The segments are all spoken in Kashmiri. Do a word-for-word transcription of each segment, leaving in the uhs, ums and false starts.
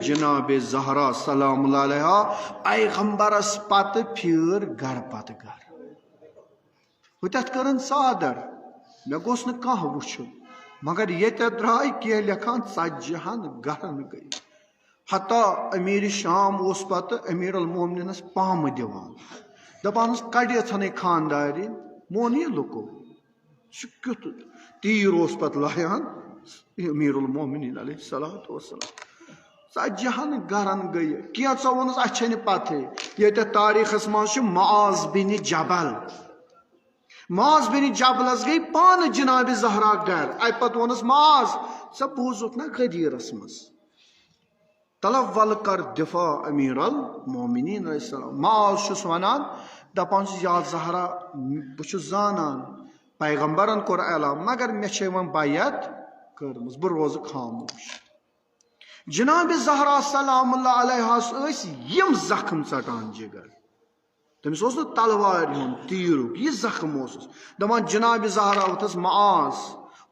جناب زہرا سلام اللہ علیہا پیغمبرس پتہٕ پھیٖر گرٕ پتہٕ گرٕ۔ ہُتٮ۪تھ کٔرٕن ژادر، مےٚ گوٚژھ نہٕ کانٛہہ وٕچھُن، مگر ییٚتٮ۪تھ درٛاے کینٛہہ لیکھان، ژتجی ہن گرن گٔے۔ حتیٰ امیر شام اوس پتہٕ امیر المومنینس پامہٕ دِوان، دپان اوس، کڑِتھ ژھنٕے خاندارِنۍ، مون یہِ لُکو۔ سُہ کیُتھ تیٖر اوس پتہٕ لایان امیر المومنین علیہ الصلوۃ والسلام۔ ژتجی ہن گرن گٔیہِ، کینٛژو ووٚنُس، اسہِ چھے نہٕ پتہٕے۔ ییٚتٮ۪تھ تاریخس منٛز چھُ معاذ بن جبل، معاذ بن جبلس گٔے پانہٕ جناب زہرا گرٕ۔ اَمہِ پتہٕ ووٚنُس، معاذ، ژےٚ بوٗزُتھ نا غدیرس منٛز؟ تلہ ول کر دفاع امیر المومنین علیہ السلام۔ معاذ چھُس ونان، دپان چھُس، یا زہرا، بہٕ چھُس زانان پیغمبرن کوٚر اعلان، مگر مےٚ چھے وۄنۍ بیعت کٔرمٕژ، بہٕ روزٕ خاموش۔ جناب زہرا سلام اللہ علیہس ٲسۍ یِم زخم ژٹان جگر۔ تٔمِس اوس نہٕ تلوارِ ہُنٛد، تیٖرُک، یہِ زخم اوسُس۔ دپان، جناب زہرا ووٚتھس، معاذ،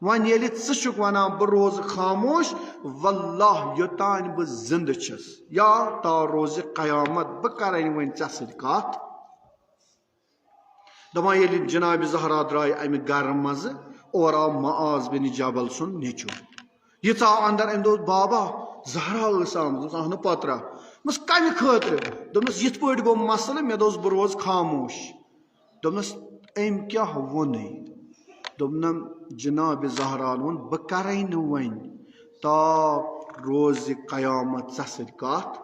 وۄنۍ ییٚلہِ ژٕ چھُکھ ونان بہٕ روزٕ خاموش، واللہ یوٚتانۍ بہٕ زندٕ چھَس یا تا روزِ قیامت، بہٕ کرے نہٕ وۄنۍ ژےٚ سۭتۍ کتھ۔ دپان، ییٚلہِ جناب زہرا درٛاے امہِ گرٕ منٛزٕ، اورٕ آو معاذ بن جبل سُنٛد نیٚچُو۔ یہِ ژاو اندر، أمۍ دوٚپ، بابا، زہرا ٲس آمٕژ۔ دوٚپمَس، اہنُو پترا۔ دوٚپمَس، کمہِ خٲطرٕ؟ دوٚپمَس، یِتھ پٲٹھۍ گوٚو مسلہٕ، مےٚ دوٚپُس بہٕ روزٕ خاموش۔ دوٚپمَس، أمۍ کیٛاہ ووٚنُے؟ دوٚپنَم، جناب زہرا ووٚن، بہٕ کرے نہٕ وۄنۍ تا روزِ قیامت ژےٚ سۭتۍ کتھ۔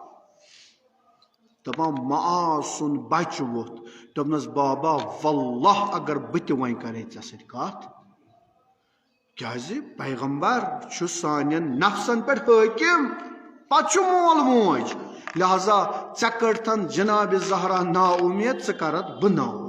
دپان، معاذ سُنٛد بچہٕ ووٚتھ۔ دوٚپنَس، بابا، واللہ اگر بہٕ تہِ وۄنۍ کرے ژےٚ سۭتۍ کتھ، کیازِ پیغمبر چھُ سانٮ۪ن نفسن پٮ۪ٹھ حٲکم، پتہٕ چھُ مول موج۔ لہذا ژےٚ کٔرتھن جناب زہرا نا اُمید، ژٕ کرتھ بہٕ نا اُمید۔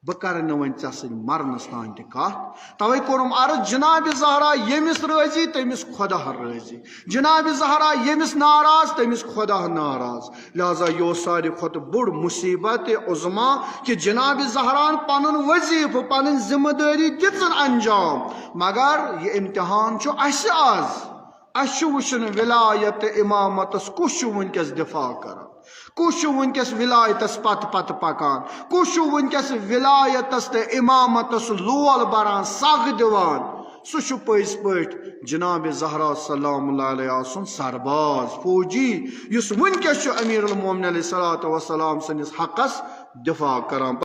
بہٕ کرٕ نہٕ وۄنۍ ژےٚ سۭتۍ مرنس تام تہِ کتھ۔ توے کوٚرُم عرض، جناب زہرا ییٚمِس رٲضی، تٔمِس خدا رٲضی۔ جناب زہرا ییٚمِس ناراض، تٔمِس خدا ناراض۔ لہذا یہِ اوس ساروی کھۄتہٕ بوٚڑ مصیبت عظمیٰ کہِ جناب زہران پنُن وظیفہٕ، پنٕنۍ ذمہٕ دٲری دِژٕن انجام۔ مگر یہِ امتحان چھُ اسہِ آز۔ اسہِ چھُ وٕچھُن ولایت تہٕ امامتس کُس چھُ وٕنکیٚس دفاع کران، کُس چھُ وٕنکیٚس ولایتس پتہٕ پتہٕ پکان، کُس چھُ وٕنکیٚس ولایتس تہٕ امامتس لول بران، سگ دِوان۔ سُہ چھُ پٔزۍ پٲٹھۍ جناب زہرا سلام اللہ علیہا سُنٛد سرباز، فوجی، یُس وٕنکیٚس چھُ امیر المومنین علیہ الصلوۃ والسلام سٕنٛدِس حقس دفاع کران۔